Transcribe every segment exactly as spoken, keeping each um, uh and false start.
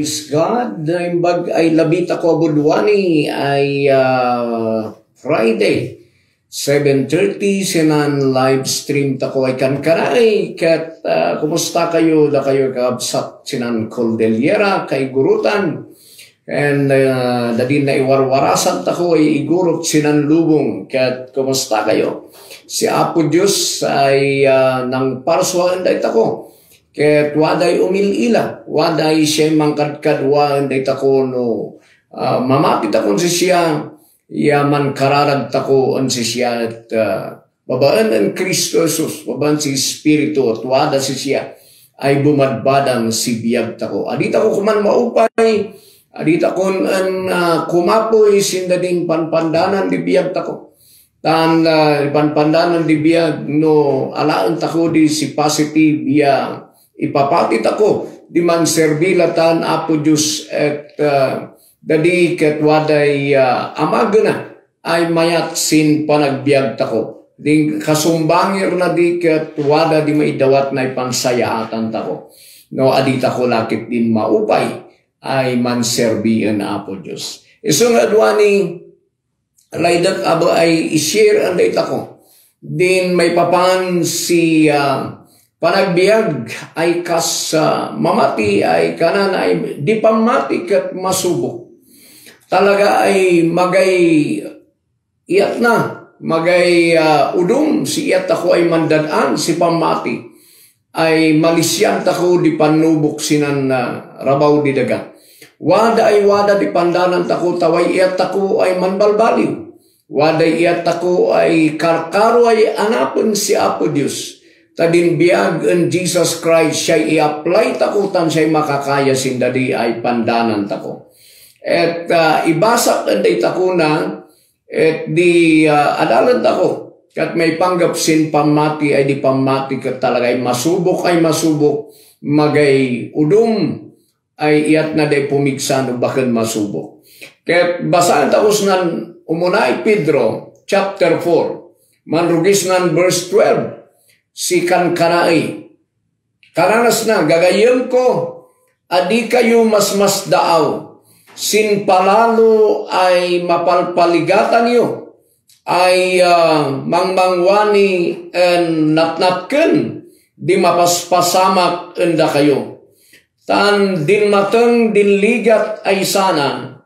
Praise God. Naimbag ay labi tako a budwani ay, ah, Friday, seven thirty, sinan live stream tako ay kankanay. Ket, ah, kumusta kayo? Dakayo kakabsat sinan Cordillera, kaigurutan. And, ah, dadin naiwarwarasan tako ay igurot sinan lubong. Ket kumusta kayo? Si Apo Dios ay, ah, nangparsuaen daytako. Ket waday umil-ila, waday siya mangkadkaduaen daytako no, ah, mamati takon sisya, ya mankararag takon sisya, et, ah, babaen en Cristo Jesus, babaen si Espiritu, et wada sisya ay bumadbadang si biag tako. Adi tako kuman maupay, adi takon en, ah, kumapoy sin dadin panpandanan di biag tako. Tan, ah, ipanpandanan di biag no alaen tako di si positive ya ipapati tako di manserbi latan Apo Dios et, ah, dadi ket waday, ah, amagena ay mayat sin panagbiag tako. Din kasumbangirna di ket wada di maidawat na ipansayaatan tako. No, adi tako lakit din maupay ay manserbi en Apo Dios. Isu nga aduani, laydek abe ay i-share en daytako. Din maipapan si, ah, panagbiag ay kas, ah, mamati ay kanan ay di pammati ket masubok. Talaga ay magay iyatna, magay, ah, udum si iyat tako ay mandad-an si pammati ay malisian tako di pannubok sinan, ah, rabaw di daga. Wada ay wada di pandanan tako, ta way iyat tako ay manbalbaliw. Wada ay iyat tako ay karkaro ay anapen si Apo Dios. Ta din biag en Jesus Christ, siya i-apply tako tan siya makakaya sin dadi ay pandanan tako. Et, ah, ibasak en daytako na, et di, ah, adalan tako. Ket maipanggep sin pammati ay di pammati ket talaga ay masubok ay masubok, magay udum ay iyatna day pumigsa no baken masubok. Ket basaen tako sinan umuna ay Pedro chapter four, manrugisnan verse twelve, si kankanaay. Kananasna, gagayyemko, a dikayo masmasdaaw, sin palalo ay mapalpaligatanyo, ay, ah, mangmangwani en natnatken di mapaspasamak en dakayo. Tan dinmateng din ligat ay sana,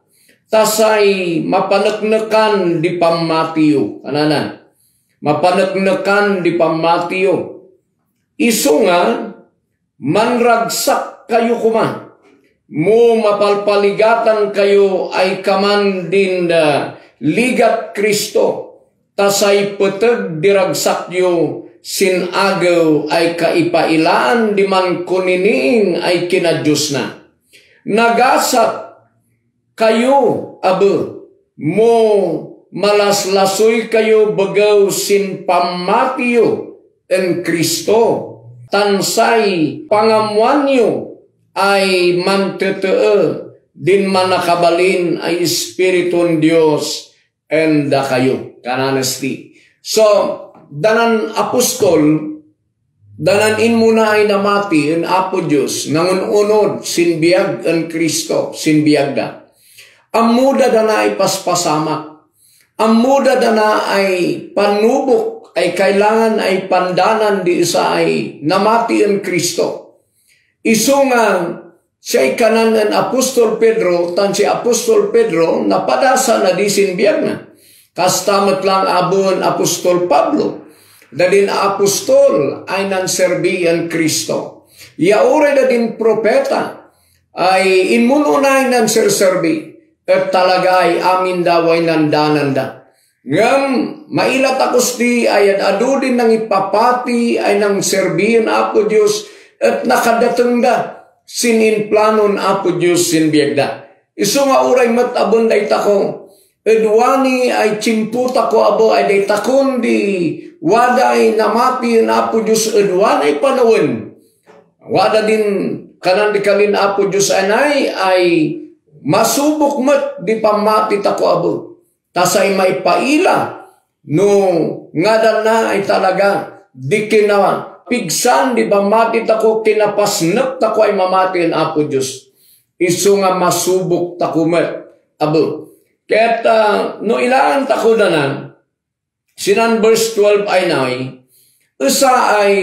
ta say mapaneknekan di pammatiyo. Kanana, mapaneknekan di pammatiyo. Isu nga, manragsak kayo koma, mo mapalpaligatan kayo ay kaman din, ah, ligat Cristo, ta say peteg di ragsakyo sin agew ay kaipailaan di mankuniniing ay kinadiosna. Nagasat kayo, abe, mo malaslasoy kayo begew sin pammatiyo en Cristo, tan say pangammoanyo ay mantetee din mannakabalin ay Espiritun Dios en dakayo. Kananesti. So, danan apostol, danan immuna ay namati en Apo Dios, nangun-unod sin biag en Cristo, sin biagda. Ammoda dana ay paspasamak. Ammoda dana ay pannubok ay kailangan ay pandanan di isa ay namati en Cristo. Isu nga, siya ikanan en apostol Pedro, tan si apostol Pedro, napadasana di sin biagna. Kasta met lang aben apostol Pablo, dadin apostol ay nanserbi en Cristo. Ya uray dadin propeta ay immun-una ay nanserserbi, et talaga ay aminda way nandananda. Ngem maila ta kusti ay ad-adu din nangipapati ay nangserbi en Apo Dios, et nakadatengda sin implanon Apo Dios sin biagda. Isu nga uray met aben daytako, ed wani ay tiempo tako abe ay daytakon di wada ay namati en Apo Dios ed wani ay panawen. Wada din kanan di kalin Apo Dios ay nay ay masubok met di pammati tako abe. Ta say maipaila no ngadanna ay talaga di kinapigsan di pammati tako, kinapasnek tako ay mamati en Apo Dios. isu nga masubok tako met, abe. Ket, ah, no ilaen tako danan, sinan verse twelve ay nay, esa ay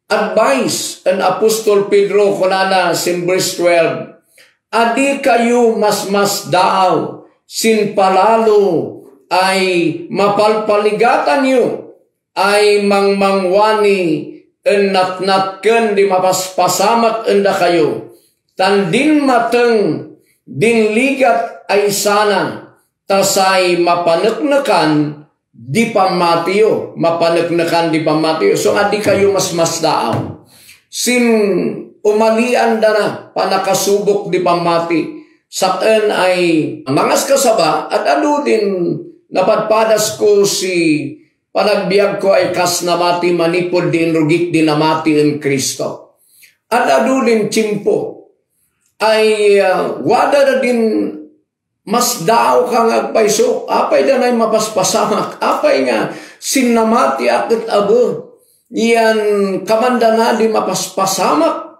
advice en Apostol Pedro, kunana sin verse twelve, "Adi kayo masmasdaaw sin palalo ay mapalpaligatanyo ay mangmangwani en natnatken di mapaspasamak en dakayo, tan din mateng din ligat ay sana, ta say mapaneknekan di pammatiyo, mapaneknekan di pammatiyo." So, adi kayo masmasdaaw. Sin umalian dana, panakasubok di pammati. Saken ay mangaskasaba, ad-adu din napadpadas ko si panagbiag ko ay kas namati manipud di inrugik di namati en Cristo. Ad-adu din tiempo ay, ah, wada da din masdaaw ka nga agpayso. Apay danay mapaspasamak? Apay nga sinnamatiak ket abe? Yan kamandana di mapaspasamak.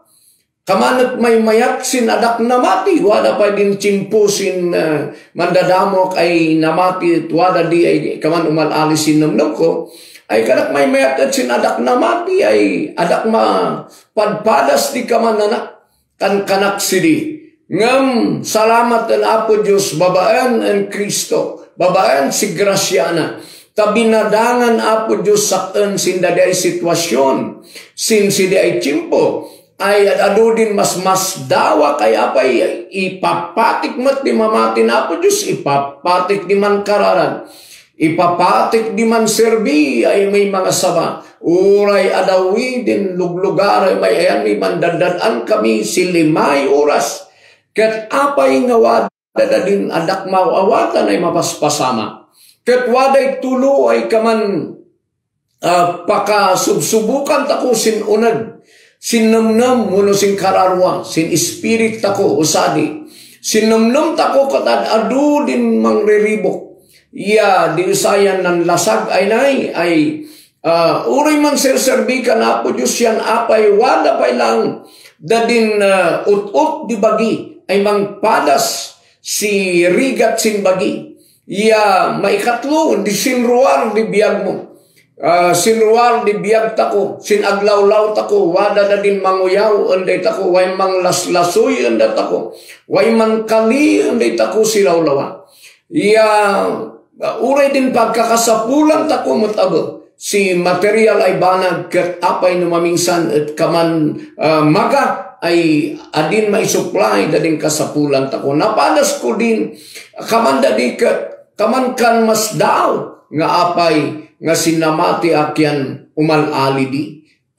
Kamanek maymayat sin adak namati. Wada pay din tiempo sin, ah, mandadamok ay namati, et wada di ay kaman umal-ali sin nemnem ko. Ay kanak maymayat et sin adak namati ay adak mapadpadas di kamanana. Kankanak sidi. Ngem salamat en Apo Dios babaen en Cristo, babaen si grasiana. Ta binadangan Apo Dios sak-en sin daydiay situasion, sin sidiay tiempo, ay ad-adu din masmasdaaw kay apay ipapatik met di mamati ni Apo Dios, ipapatik di mankararag. Ipapatik di manserbi ay may mangasaba. Uray adda widin luglugar ay may ayan mi mandadad-an kami sin limay oras. Ket apay nga wada da din adak maaw-awatan ay mapaspasamak. Ket waday tulo ay kaman, ah, pakasubsubukan tako sin uneg, sin nemnem, wenno sin kararua, sin spirit tako, usadi. Sin nemnem tako ket ad-adu din mangriribuk. Ya, di usayan nanlasag ay nay, ay, ah, uray man serserbi kan Apo Dios yan apay, wada pay lang da din, ah, ut-ut di bagi ay mangpadas si rigat sin bagi. Ya, maikatlo, di sinruar di biagmo. Ah, sinruar di biag tako, sin aglawlaw tako, wada da din manguyaw en daytako, way manglaslasuy en datako, way mangkali en daytako si lawlawa. Ya, uray din pagkakasapulan tako met abe, si material ay banag ket apay no mamingsan et kaman, ah, maga ay adin maisupply da din kasapulan tako. Napadas ko din, kaman da di ket, kaman kan masdaaw nga apay nga sinnamatiak yan umal-ali di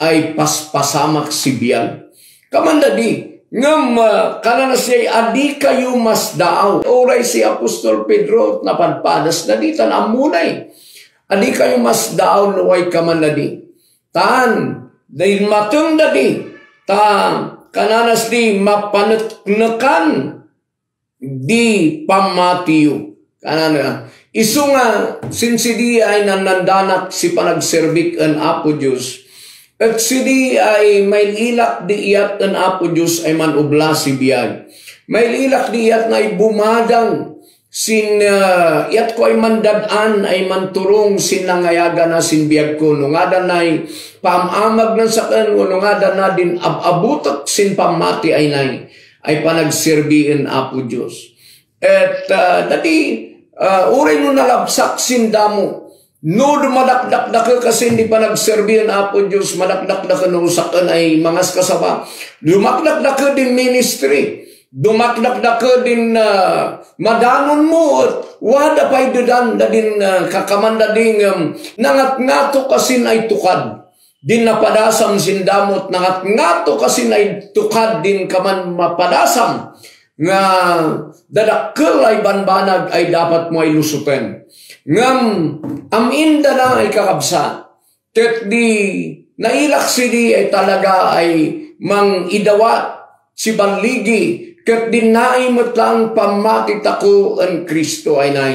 ay paspasamak si biag. Kaman da di, ngem, ah, kanana siya, "Adi kayo masdaaw." Uray si Apostol Pedro, napadpadas da di, tan ammo na eh. "Adi kayo masdaaw no way kaman da di." Tan, din mateng da di, ta, kananas di, mapaneknekan di pammatiyo. Kanana, isu nga, sin sidi ay nannandanak si panagserbik en Apo Dios. Et sidi ay mail-ilak di iyat en Apo Dios ay man-ubla si biag. Mail-ilak di iyat nga ay bumadang sin, ah, iyat ko ay mandad-an ay manturong sin nangayagana sin biag ko. No ngada nay paam-amag nan saken, no ngada na din ab-abutek sin pammati ay nay. ay panagserbi en Apo Dios. Et, ah, dati, ah, uray no nalabsak sin damo, no dumadakdakdake kasin di panagserbi en Apo Dios, madakdakdake no saken ay mangaskasaba. Dumadakdake din ministry, dumadakdake din, ah, madanon mo, et wada pay dedan da din, ah, kakamanda ding, em, nangatngato kasin ay tukad. Din napadasam sin damo et nangatngato kasin ay tukad din kaman mapadasam nga dadakkel ay banbanag ay dapat mo ay lusoten. Ngem am-inda na ay kakabsat, ket di nailak sidi ay talaga ay mang-idawat si balligi, ket di naay met lang pammati tako en Cristo ay nay.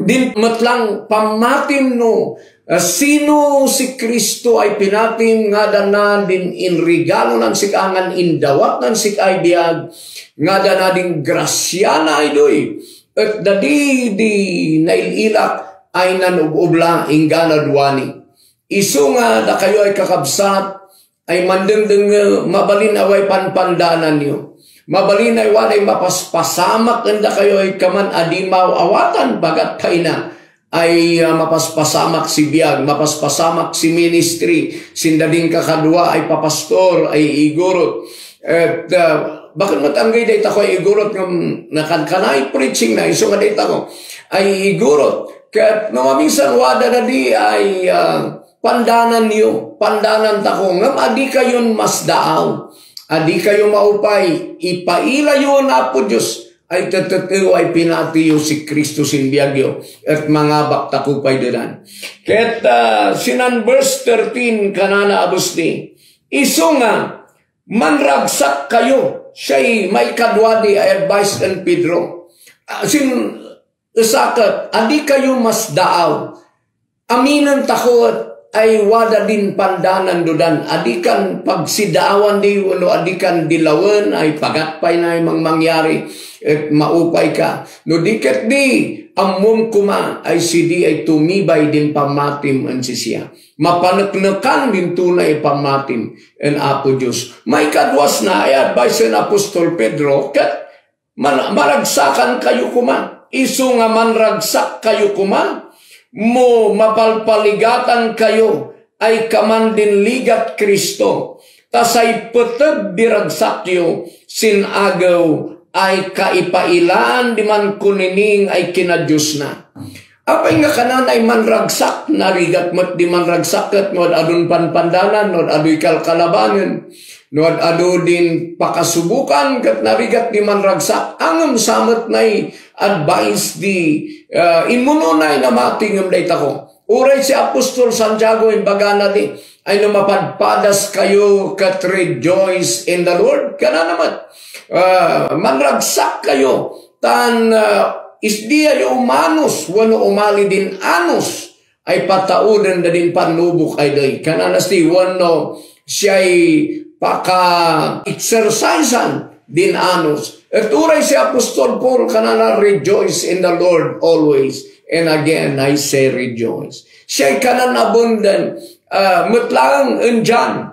Din met lang pammatim no A, sino si Cristo ay pinatim nga adana din inregalonan sik-a ngan indawatnan sik-a ay biag, nga adana din grasiana ay doy, et dadi di nail-ilak ay nanub-ubla inggana duani. Isu nga dakayo ay kakabsat, ay mandengdengngeg, mabalin a way panpandananyo. Mabalin ay waday mapaspasamak en dakayo ay kaman a di maaw-awatan bagat payna. Ay, ah, mapaspasamak si biag, mapaspasamak si ministry, sinda din kakadua ay papastor, ay igurot. Et, ah, bakit met anggay dayta ko ay igurot ngem nakankanay preaching na isu nga dayta ko ay igurot. Ket no maminsan wada na di ay, ah, pandananyo, pandanantako, ngem adikayon masdaaw. Adikayo maupay, ipailayo ni Apo Dios ay tetetew ay pinatiyo si Cristo sin biagyo, et mangabaktako pay dedan. Ket, ah, sinan verse thirteen, kanana a Bus ni, isu nga, manragsakkayo, siay maikadua di ay advice en Pedro. Ah, sin, esaket, adikayo masdaaw. Aminentako ay wada din pandananyo dan, adikan pagsidaawan di wenno adikan dilawen ay pagat pay na ay mangmangyari, et maupay ka. No di ket di, ammom koma ay sidi ay tumibay din pammatim en sisiya. Mapaneknekan din tunay a pammatim en Apo Dios. Maikaduas na ay advice en Apostol Pedro, ket Man-, maragsakankayo koma. Isu nga manragsakkayo koma, mo mapalpaligatankayo ay kaman din ligat Cristo, ta say peteg di ragsakyo sin agew ay kaipailaan di mankunini ay kinadiosna. Apay nga kanana ay manragsak, narigat met di manragsak ket no ad-adun panpandanan, no ad-aduy kalkalabanen, no ad-adu din pakasubukan, ket narigat di manragsak, ngem sa met nay advice di, ah, immunonay namati ngem dayta ko. Uray si Apostol Santiago, imbagana di, ay no mapadpadaskayo ket rejoice in the Lord. Kanana met, ah, manragsakkayo, tan, ah, isdiayo umanus wenno umali din anus ay patauden da din pannubok ay day. Kanana sti wenno siay paka-exercisean din anus. Et uray si Apostol Paul kanana, "Rejoice in the Lord always. And again, I say rejoice." Siay kanan abundant, ah, met laeng en John.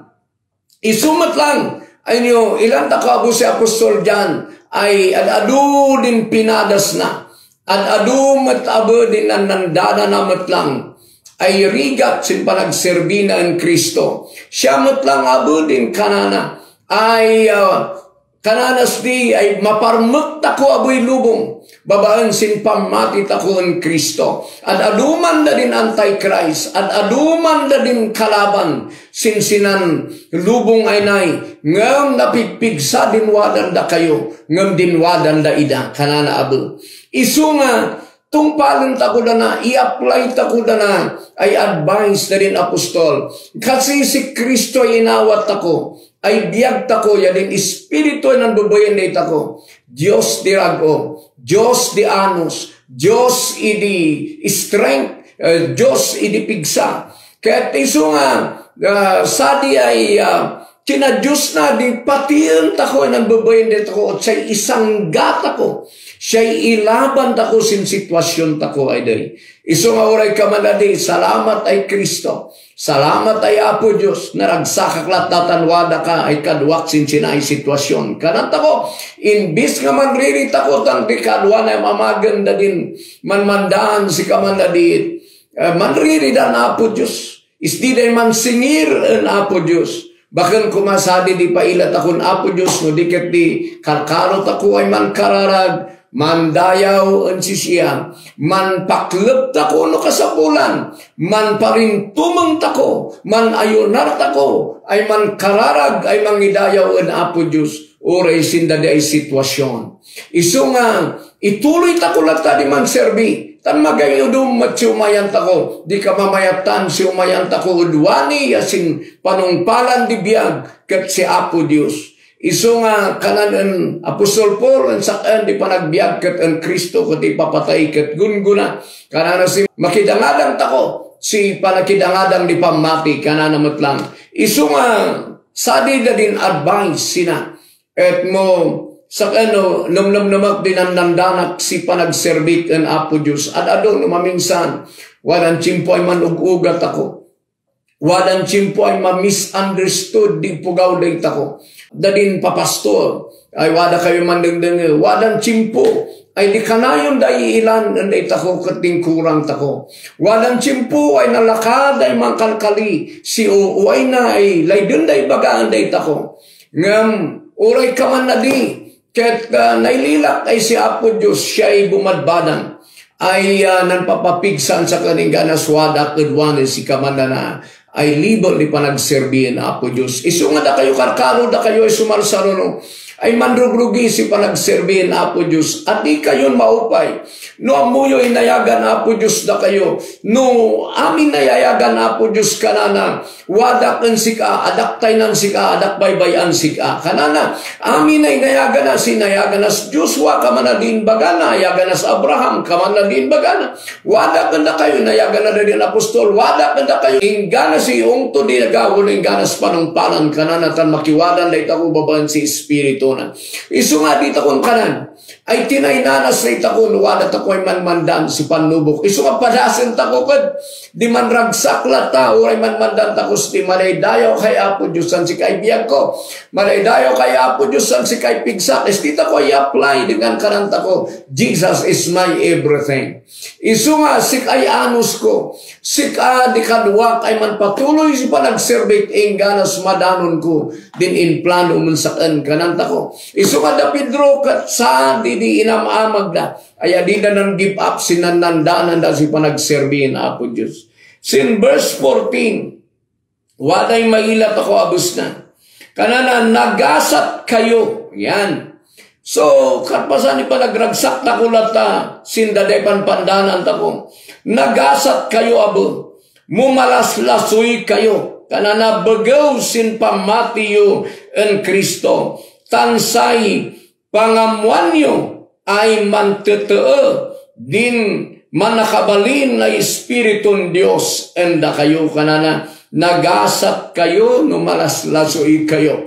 Isu met lang, ay niyo, ilantako abu si Apostol John, ay ad-adu din pinadasna, ad-adu met abu din nannandanana met lang, ay rigat sin panagserbina en Cristo. Siya met lang abu din kanana, ay, ah, kananas di, ay maparmektako abuy lubong, babaen sin pammatitako en Cristo. Ad-adu man da din Antichrist, ad-adu man da din kalaban, sinsinan lubong ay nay, ngem napigpigsa din wadandakayo, ngem din wadanda ida, kanana abe. Isu nga, tungpalen tako dana, i-apply tako dana, ay advice da din apostol. Kasi si Cristo ay inawat tako, ay biag tako, ya din Espiritu ay nanbebeyen dayta ko. Dios di rag-o, Dios di anus, Dios idi strength, eh, Dios idi pigsa. Ket isu nga, ah, sadi ay, ah, kinadiosna di patien tako ay nanbebeyen dayta ko, siay isangga tako, siay ilaban tako sin situasyon tako ay day. Isu nga uray ka man adi, salamat ay Cristo. Salamat ay Apo Dios, naragsakak latta tan wadaka ay kaduak sin sinay situasyon. Kanantako, imbis nga manriritako tan di kaduana ay mamagen da din manmandaan si kaman adi, eh, manriridan Apo Dios. Isdi day mansingir en Apo Dios. Baken koma sadi di pailatakon Apo Dios, no di ket di karkarotako ay mankararag, mandayaw en sisiya, manpakleptako no kasapulan, manparintumengtako, manayunartako, ay mankararag, ay mangidayaw en Apo Dios, uray sindadi ay situasion. Isu nga, ituloy tako latta di manserbi, tan magayudum met si umayantako, di kamamayatan si umayantako ed wani ya sin panungpalan di biag ket si Apo Dios. Isu nga kanan en Apostol Paul, en sak-en di panagbiag ket en Cristo ket ipapatay ket gunggona. Kanana si makidangadangtako, si panakidangadang di pammati, kanana met lang. Isu nga, sadi da din advice sina. Et mo, sak-, ano, numnumnumek di nannandanak si panagserbik en Apo Dios. Ad-adu no maminsan, wadan tiempo ay manug-ugat ako. Wadan tiempo ay ma-misunderstood di pugaw daytako. Dadin papastor, ay wada kayo mandengdenge. Wadan tiempo ay di kanayon da iilan en daytako ket din kurang tako. Wadan tiempo ay nalaka da ay mangkalkali. Si uway na ay layden da ibaga en daytako. Ngem, uray kaman na di, ket, ah, naililak ay si Apo Dios, siya ay bumadbadang, ay, ah, nanpapapigsan sa kaninggana suada ket wanen si kamanana ay level ni panagserbi en Apo Dios. Isu nga dakayo karkaro, dakayo ay sumarsaruno, ay manrugrugi si panagserbi en Apo Dios. Adi kayon maupay. No ammoyo inayagan Apo Dios dakayo, no amin nayayagan Apo Dios kanana, wadak en sika, adak taynan sika, adak baybay-an sika. Kanana, amin ay nayagana, sinayagana si Joshua, kamana din bagana, ayagana si Abraham, kamana din bagana. Wadak en dakayo, nayagana din apostol, wadak en dakayo, inggana si ungto di nagawo, inggana si panungpalan, kanana tan makiwadan dayta ko babaen si Espiritu na. Isu nga dita kon kanan, ay tinaynana sa itako no wada tako ay manmandan si pannubok. Isu nga padasen tako ket di manragsak latta, uray manmandan tako, sti madaydayaw kay Apo Dios san sika ay biag ko. Madaydayaw kay Apo Dios san sika ay pigsak. Sti tako ay apply dengan kanan tako. Jesus is my everything. Isu nga sik ay anus ko. Sika di kaduak ay manpatuloy si panagserbik inggana sumadanon ko din implano men saken kanan tako. Isu nga da Pedro ket sa didi inam-amagda ay adida nang give up, sinannandananda si panagserbi ni Apo Dios. Sin verse fourteen, waday maila tako a bes na. Kanana, nagasat kayo. Yan. So, kalpasan ni panagragsak tako latta, sin daday panpandanan tako. Nagasat kayo, abe. Mumalaslasuy kayo. Kanana, begew sin pammatiyo en Cristo. Tan say pangammoanyo ay mantetee din mannakabalin a Espiritun Dios en dakayo, kanana, nagasat kayo no malaslasuy kayo.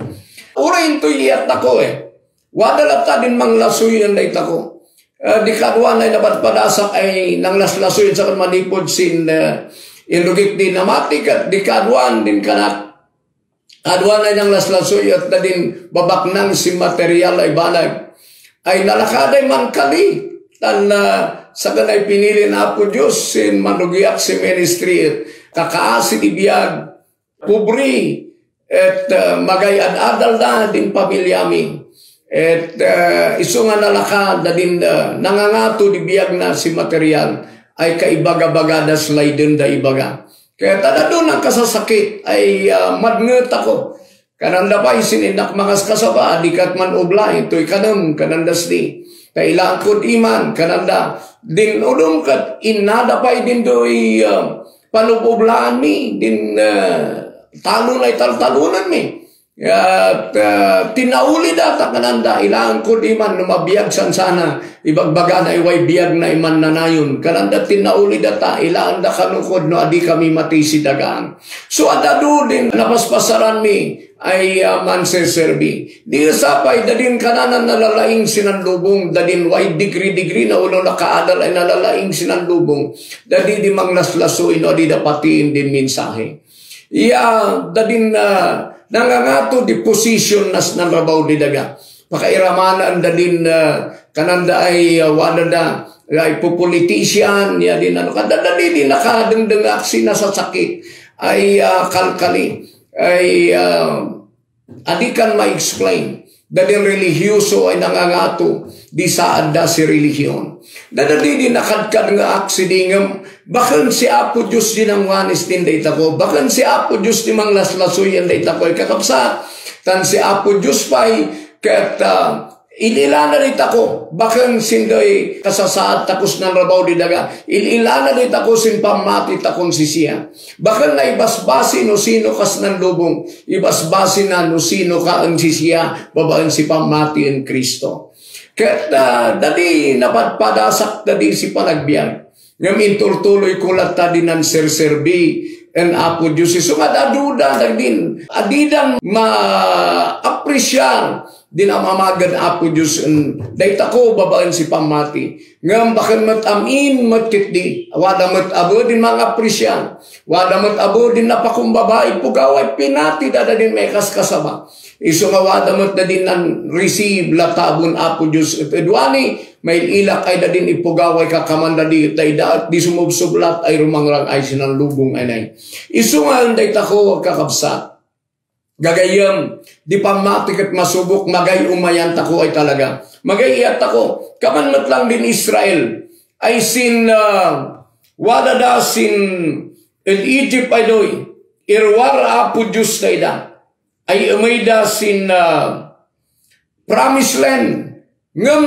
Uray intoy iyat tako, eh. Wada latta din manglasuy en dayta ko. Eh, di kaduan ay napadpadasak ay nanglaslasuy sa kan manipod sin, eh, inrugik di namati ket di kaduan din kanak. Aduan ay nanglaslasuy et dadin babaknang sin material ay banag. Ay nalakaday mangkali. Tan, ah, sagan ay pinili na Apo Dios sin manugiak sin ministry et kakaasi di biag, pobre, et, ah, magay-ad-adal da din pamiliami. Et, ah, isu nga nalaka dadin, ah, nangangato di biag na sin material ay kaibagabagadas layden da ibaga. Ket adda nang kasasakit ay, ah, madngetako. Kananda pay sin innak mangaskasaba, dika man ubla, intoy kanem, kananda sdi. Ta ilankod iman, kananda, din ulom ket innada pay dintoy, ah, panuboblaanmi, din, ah, talon ay taltalonanmi. Ket, ah, tinaulida ta kananda, ilankod iman no mabiag sansana, ibagbagana ay way biag na iman nanayon. Kananda tinaulida ta, ilaanda kanukod no adi kami mati si dagaan. So, adda adu din napaspasaranmi ay, ah, manseserbi. Di sapay, dadin kananan nalalaing sinan lubong, dadin way degree-degree na ulo nakaadal ay nalalaing sinan lubong. Dadi di manglaslasuy no adi da patiin din mensahe. Ya, dadin, ah, nangangato di position nas nanrabaw di daga. Pakairamanan dadin, ah, kananda ay, ah, wada da, ay pupolitician, ya din ano, kada dadi di nakadengdengak sinasasakit, ay, ah, kalkali, ay, ah, adi kan ma-explain. Dadin relihiyoso ay nangangato, di saadda si relihiyon. Dadadi di nakadkad nga aksidingem, baken si Apo Dios di nangwanis din daytako, baken si Apo Dios di manglaslasuyan daytako, ay kakabsat, tan si Apo Dios pay, ket, ah, il-ilana daytako, baken sin doy kasasaad takos nanrabaw di daga, il-ilana daytako sin pammati takon sisiya. Baken na ibasbasi no sino kas nanlubong, ibasbasi na no sino ka en sisiya, babaen si pammati en Cristo. Ket, ah, dadi napadpadasak dadi si panagbiag. Ngem inturtuloyko latta dinan serserbi en Apo Dios. Isu nga ad-aduda dagdin, adidan maapresiar din am-amagen Apo Dios en daytako babaen si pammati. Ngem baken met am-in met ketdi, wada met abe din mangapresiar, wada met abe din napakumbaba, ipugaw ay pinatida dadin maikaskasaba. Isu nga wada met dadin nan-receive latta aben Apo Dios et ed wani, mail-ilak ay dadin ipugaw ay kakaman dadi, dayta et di sumubsublat ay rumangrang ay sinanlubong ay nay. Isu nga en daytako, kakabsat. Gagayyem, di pammati ket masubok, magay-umayantako ay talaga. Magay-iyattako, kaman met lang din Israel, ay sin, ah, wada da sin ed Egypt ay doy, iruar Apo Dios dayda, ay umeyda sin, ah, promised land. Ngem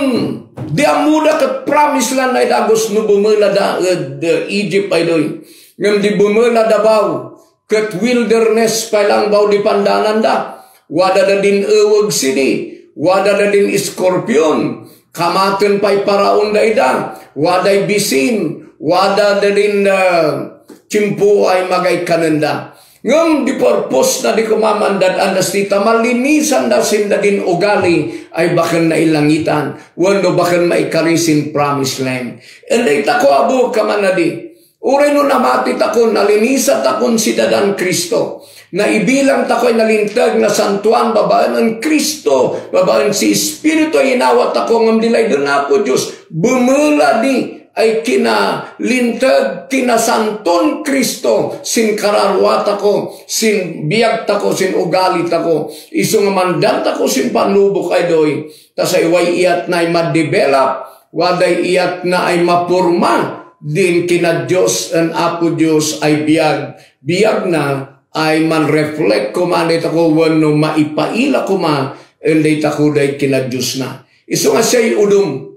di ammoda ket promised land ay dagus no bumelada ed, uh, Egypt ay doy. Ngem di bumelada baw ket wilderness pay lang baw di pandananda. Wada da din eweg sidi, wada da din scorpion, kamaten pay Faraon dayda, waday bisin, wada da din, uh, tiempo ay magay kanenda. Ngem di purpose na di kumamandad andas dita, malinisanda sin dadin ugali ay baken nailangitan, wenno baken maikari sin promised land. And dayta ko abu kaman na di, uray no namati takon, nalinisa takon si dadan Cristo. Naibilang tako ay nalinteg, nasantuan, babaen en Cristo, babaen si Espiritu ay inawat tako, ngem di layden Apo Dios, bumela di ay kinalinteg, kinasanton Cristo, sin kararua tako, sin biag tako, sin ugali tako. Isu nga mandan tako sin panubok ay doy, ta say way iyat na ay ma-develop, waday iyat na ay mapurma, din kina Dios en Apo Dios ay biag. Biag na ay man-reflect koma dayta ko wenno maipaila koma en dayta ko day kina Dios na. Isu nga say udum,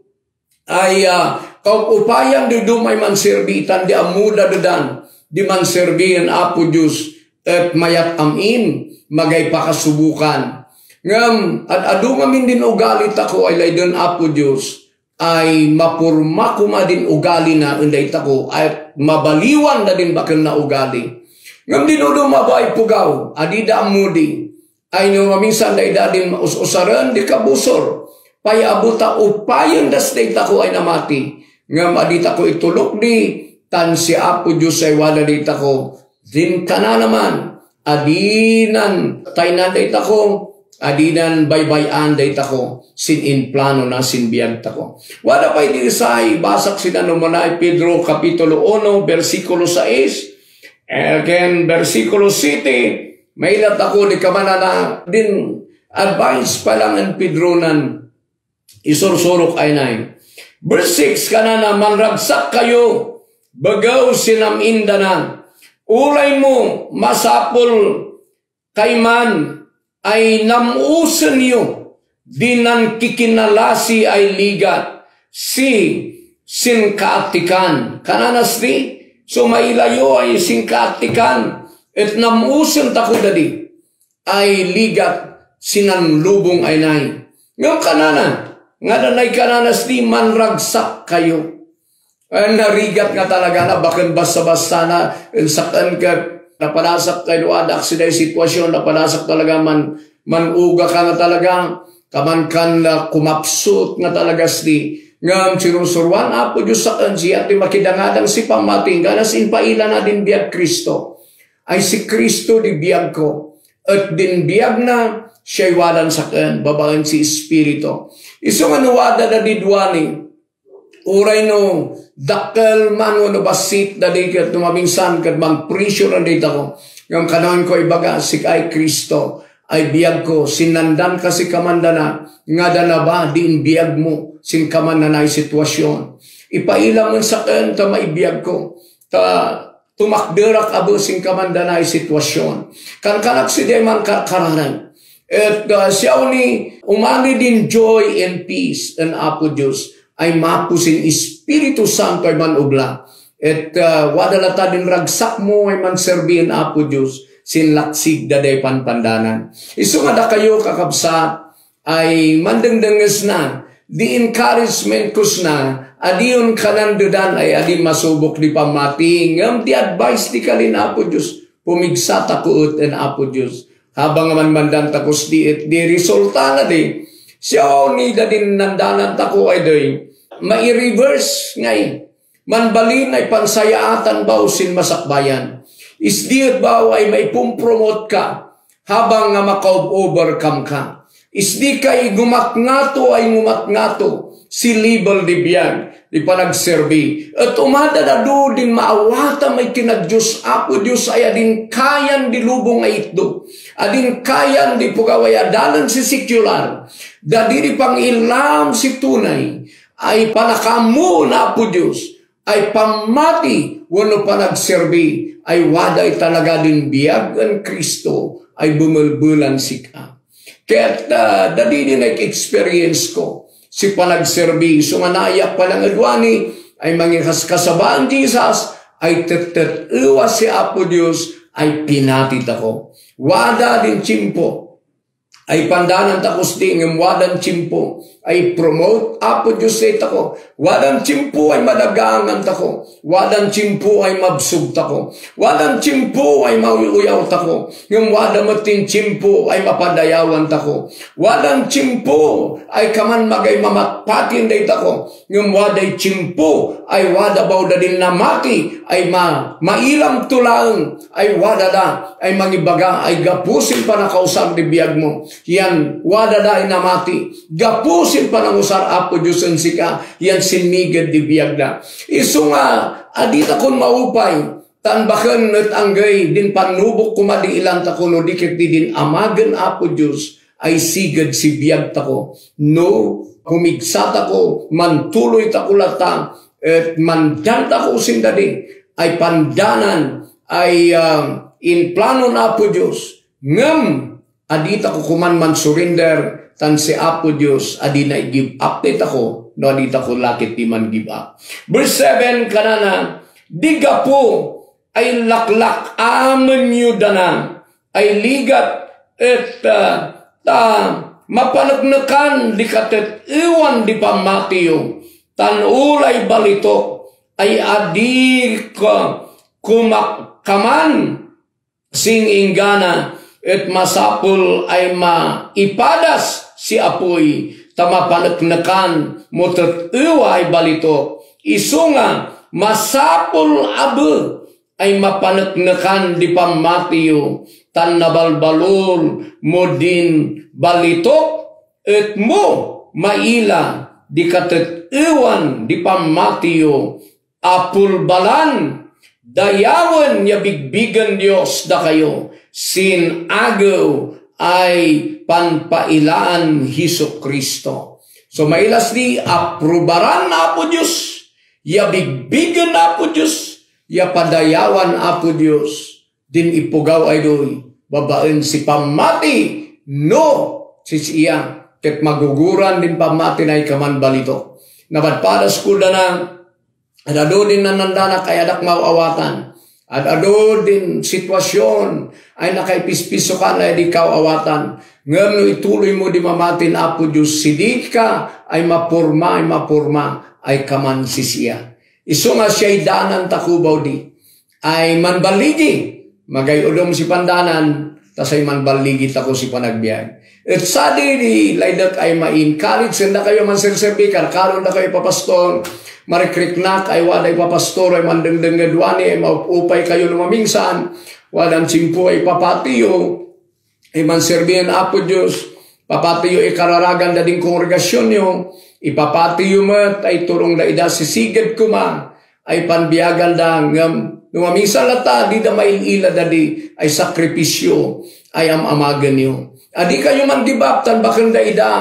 ay, ah, kaup-upayan di dumay manserbi itan di ammoda dedan di manserbi en Apo Dios et mayat am-in, magay pakasubukan. Ngem ad-adu ngamin din ugali tako ay layden Apo Dios ay mapurma koma din ugalina en dayta ko ay mabaliwan da din baken na ugali. Ngem din udum a baay pugaw a dida ammodi, ay no maminsan dayda din us-usaren di kabusor, pay abu ta upayen das dayta ko ay namati, ngem a dita ko itulok di, tan si Apo Dios ay wada dayta ko, din kanana man, adinan taynan dayta ko, adinan baybay-an dayta ko, sin implano na sin biag tako. Wada pay di say, basak sinan umuna ay Pedro Kapitulo uno, bersikulo sais, Ken bersikulo siete, maila tako di kamanana din advice pa lang en Pedronan isursurok ay nay. Verse six kanana, manragsak kayo, begew sinam-indana. Uray mo masapul kayman ay nam-usenyo di nankikinalasi ay ligat si sinkaatikan. Kananas di, so mailayo ay sinkaatikan, et nam-usen tako dadi ay ligat sinanlubong ay nay. Ngem kanana, nga nanay kananas di manragsak kayo. Ay, narigat nga talaga na, baken basta-basta na, insak-en ket napanasak kay no adak siday sitwasyon, napanasak talaga man, man-uga ka nga talaga, kaman kan, ah, kumapsut nga talaga sdi. Ngem sinusuruan Apo Dios saken, siya ti makidangadang si pammating, ganas impaila na din biag Cristo. Ay si Cristo di biag ko, et din biag na, siya iwadan saken, babaen si Espiritu. Isu nga no wada da di duani, Uray no dakkel man wenno bassit dadi ket no maminsan ket mang-pressure dayta ko. Ngem kanayon ko ibaga, sika ay Cristo, ay biag ko, sinandan ka si kamandana, nga dana ba di imbiag mo, sin kamandana ay sitwasyon. Ipaila mo saken ta maibiag ko, ta tumakderak abe sin kamandana ay sitwasyon. Kankanak sidiay mangkarkararag. Et, ah, siya ni umani din joy and peace en Apo Dios ay mapo sin Espiritu Santo ay man-obla. Et, ah, wada latta din ragsak mo ay manserbi en Apo Dios sin laksig daydiay panpandanan. Isu nga dakayo, kakabsat, ay mandengdenges na Di encouragement kusna, a diyon kanan dedan ay adi masubok di pammati, ngem di advice di kalin Apo Dios, pumigsatako et en Apo Dios. Habang nga manmandan takos di et di resulta na di, siya ni dadin nandanan tako ay doy, mai-reverse ngay. Manbalin ay pansayaatan baw sin masakbayan. Isdi et baw ay maipumpromot ka habang nga makaob-overcome ka. Isdi kay ngumatngato ay ngumatngato si level di biag, di panagserbi. Et umadad adu din maawatan may tinagdios Apo Dios ay adin kayan di lubong ay itdo. Adin kayan di pugaw ay adalan si secular. Dadi di pangillam si tunay ay panakaammoen Apo Dios. ay pammati wenno panagserbi ay wada ay talaga din biag en Cristo ay bumelbelan sika. Ket, ah, dadi din experience ko si panagserbi, isu nga nayak pa lang ed wani ay mangikaskasabaan Jesus ay tettet-ewa si Apo Dios ay pinati tako. Wada din tiempo ay pandanan takos di ngem wadan tiempo ay promote Apo Dios daytako. Wadan tiempo ay madagangan tako. Wadan tiempo ay mabsog tako. Wadan tiempo ay mauyaw tako. Ngem wada met tin tiempo ay mapadayawan tako. Wadan tiempo ay kaman magay mamatpatin daytako. Ngem waday tiempo ay wada bawda din namati ay ma-, mailam to laeng ay wadada ay mangibaga ay gapu sin panakausar di biagmo. Yan wadada ay namati. Gapu sin panangusar Apo Dios en sika, yan sinniged di biagda. Isu nga, adita kon maupay, tan baken et anggay din pannubok koma di ilanta kuno di ket di din amagen Apo Dios ay siged si biagtako. No, pumigsatako, mantuloytako latta, et mandantako sin dadi ay pandanan ay, ah, implanon Apo Dios. Ngem aditako koman man-surrender, tan si Apo Dios adi na i-give up daytako, no aditako lakit di man-give up. Verse seven, kanana, di gapu ay laklak-amenyo dana ay ligat et, ah, ta mapaneknekan di katet-ewan di pammatiyo, tan ulay balitok ay adi ka-, kumakkaman sing inggana, et masapul ay maipadas si apuy, ta mapaneknekan mo tet-ewa ay balitok. Isu nga, masapul abe ay mapaneknekan di pammatiyo, tan nabalbalul mo din balitok, et mo maila di katet-ewan di pammatiyo, apulbalan, dayawen ya bigbigen Dios dakayo, sin agew ay panpailaan Jesu-Cristo. So, mailas di, aprubaran Apo Dios, ya bigbigen Apo Dios, ya padayawan Apo Dios, din ipugaw ay doy, babaen si pammati, no, sisiya, ket maguguran din pammati na ikaman balito. Napadpadas kudana, ad-adu din nanandanak ay adak maawatan. Ad-adu din sitwasyon ay nakaipispisokan ay di kaawatan. Ngem no ituloy mo di mamatin Apo Dios, sidika ay mapurma, ay mapurma, ay kaman sisiya. Isu nga siya idanan ta kubaw di. Ay manballigi, magay udom si pandanan, ta say manballigi tako si panagbiag. Et sadi di laydek ay ma-encourage, senda kayo man serserbi, karkaron da kayo ipapastor, marikriknak ay wada ipapastor ay mandengdengnged wani ay maupupay kayo no mamingsan, wadan simpo ay ipapatiyo, ay manserbi en Apo Dios, papatiyo ikararagan da din kongregasyonyo, ipapatiyo met ay turong da ida sisiged koma, ay panbiaganda, ngem no mamingsan latta, dida mail-ila dadi ay sakripisyo ay am-amagenyo. Adi kayo man-give up, tan baken da ida,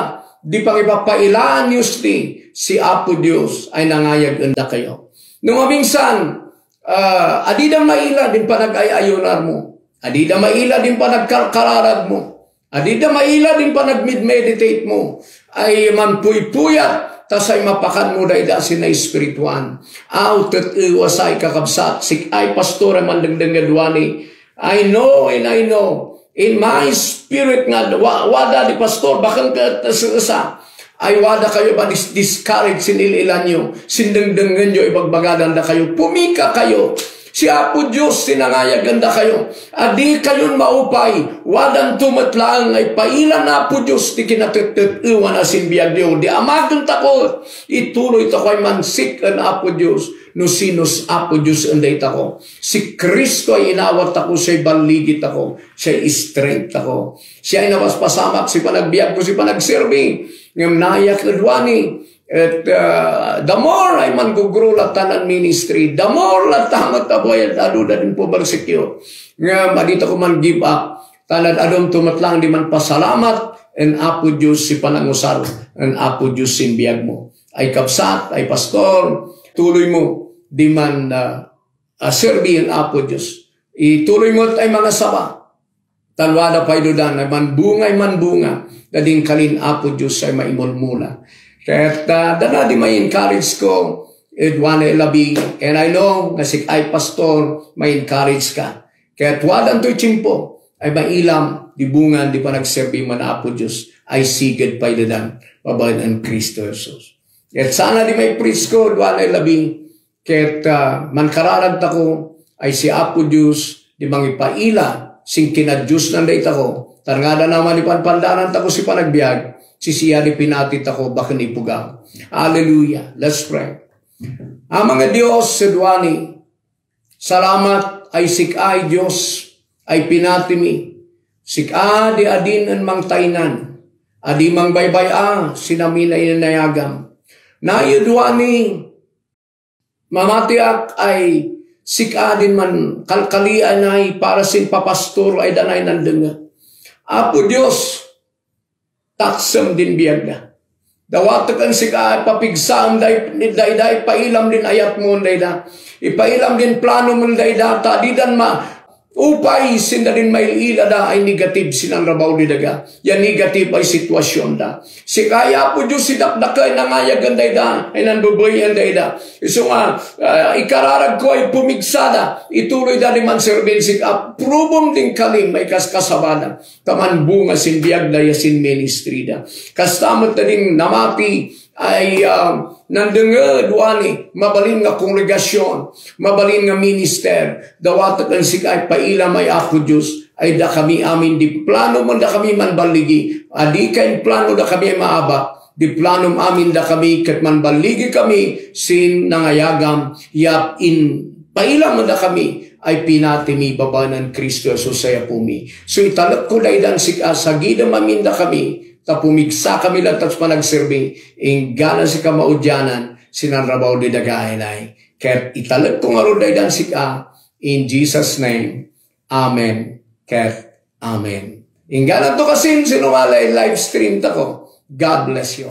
di pangipapailaan yos di si Apo Dios ay nangayag en dakayo. No mamingsan, ah, adida maila din panagay-ayunarmo. Adida maila din panagkarkararagmo. Adida maila din panagmedmeditate mo. Ay manpuypuyat, ta say mapakan mo dayda sina espirituan. Aw, tet-ewa say kakabsat, sik ay pastor ay mandengdengnged wani. I know and I know. In my spirit nga, wa-, wada di pastor, baken ket esa. Ay, wada kayo ba dis-, discourage sin il-ilanyo, sin dengdengenyo, ibagbagadan dakayo. Pumika kayo. Si Apo Dios ti nangayag en dakayo. A dikayon maupay. Wadanto met laeng ay pailan Apo Dios ti kinatettet-ewan a sin biagyo. Di amagen tako, ituloy tako ay mansik en Apo Dios. No sinos Apo Dios en daytako. Si Cristo ay inawat tako, siya balligi tako, siya strength tako. Siya ay napaspasamak si panagbiag ko, si panagserbi. Ngem nayak ed wani, et, ah, the more ay man-grow latta nan ministry, the more latta met a buel, adu da din pubersecute. Ngem adi tako man-give up. Tan ad-adunto met laeng di manpasalamat en Apo Dios si panangusar en Apo Dios sin biag mo. Ay kabsat, ay pastor, tuloy mo di man, ah, ah, serbi en Apo Dios. Ituloy mo ay mangasaba. Tan wada pay dedan ay manbunga, ay manbunga. Dadin kalin Apo Dios ay maimulmula. Ket, ah, dana di ma-encourage ko, ed wani labi. And I know nga sik-ay pastor, ma-encourage ka. Ket wadantoy tiempo ay mailam di bungan di panagserbi man Apo Dios ay siged pay dedan babaen en Cristo Jesus. Ket sana di ma-preach ko, ed wani labi. Ket, ah, mankararag tako ay si Apo Dios di mangipaila sin kinadiosnan daytako. Tan ngada naman ipanpandanan tako si panagbiag, sisiya di pinati tako baken ipugaw. Hallelujah. Let's pray. Ama nga Dios, ed wani, salamat ay sik-a ay Dios ay pinatimi. Sik-a di adin en mangtaynan, a di mangbaybay-a sin amin a inayagam. Nay ed wani, mamatiak ay sik-a din mankalkalianay para sin papastor ay danay nandengngeg. Apo Dios, taksem din biagda. Dawatek en sik-a, ipapigsaem da, dayda, ipailam din ayatmo en dayda. Ipailam din planom en dayda, ta didan ma-, upay sin dadin mail-ilada ay negative sin nanrabaw di daga. Ya negative ay situasionda. Sik-a, Apo Dios, si dakdake ay nangayag en dayda, ay nanbebey en dayda. Isu nga, ah, ikararag ko ay pumigsada, ituloy da di manserbi en sik-a, probem din kalim ay kaskasabada. Ta manbunga sin biagda ya sin ministry da. Kasta met din namati ay, ah, nandengngeg wani, mabalin nga kongregasion, mabalin nga minister, dawatek en sik-a ay pailam ay Apo Dios, ay dakami amin di planom en dakami manballigi, a di ka implano dakami ay maabak, di planom amin dakami ket manballigi kami sin nangayagam, ya in-, pailam en dakami ay pinatimi babaen en Cristo Jesus ay Apumi. So italekko daydan sik-a, sagidem amin dakami, ta pumigsakami latta ti panagserbi, inggana sik-a maudianan, sin nanrabaw di daga ay nay. Ket italekko ngarud daydan sik-a, in Jesus' name, amen, ket amen. Inggana to kasin, sino nga live stream tako. God bless you.